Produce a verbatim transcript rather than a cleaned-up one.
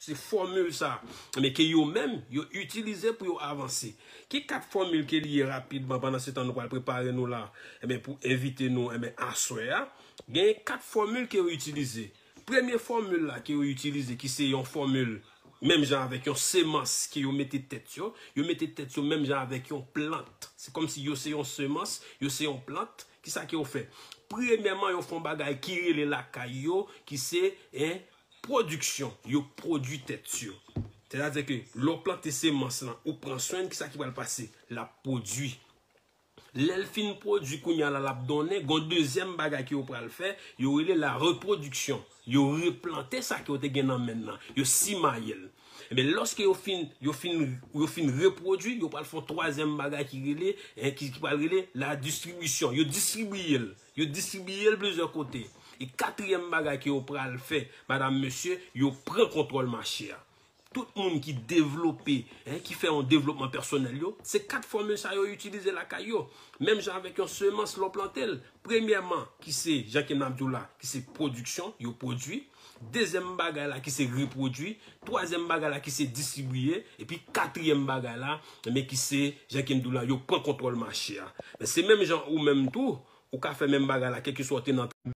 Se fòmil sa, enben, ke yo menm, yo itilize pou yo avanse. Ki kat fòmil ke li ye rapidman, pandan se tan nou pral prepare nou la, enben, pou envite nou, enben, aswè a? Genyen kat fòmil ke yo itilize. Premye fòmil la ke yo itilize, ki se yon fòmil menm jan avèk yon semans ke yo mete tèt yo, yo mete tèt yo menm jan avèk yon plant. Se kòmsi yo se yon semans, yo se yon plant. Kisa ke yo fè? Premyèman, yo fè yon bagay ki rele lakay yo, ki se, en, pwodiksyon. Yo pwodui tèt yo. Sètadi ke lè w plante semans lan, ou pran swen, kisa ki pral pase? L ap pwodui. Lè l fin pwodui, kounye a la, l ap donnen, gon dezyèm bagay ke yo pral fè, yo rele la repwodiksyon. Yo replante sa ke yo te gen nan men nan. Yo simaye l. Enben, lòske yo fin, yo fin, yo fin repwodui, yo pral fè yon twazyèm bagay ki rele, en, ki, ki pral rele la distribisyon. Yo distribiye l. Yo distribiye l plizyè kote. E katriyèm bagay ke yo pral fè, madam, mesye, yo pran kontwòl mache a. Tout moun ki devlope, en, ki fè yon devlopman pèsonèl yo, se kat fòmil sa yo itilize lakay yo. Menm jan avèk yon semans lè w plante l. Premyèman, ki se, jan ke m ap di w la, ki se pwodiksyon, yo pwodui. Dezyèm bagay la, ki se repwodui. Twazyèm bagay la, ki se distribiye. Epi katriyèm bagay la, men ki se, jan ke m di w la, yo pran kontwòl mache a. Men se menm jan ou menm tou, ou ka fè menm bagay la, kèlkeswa w te nan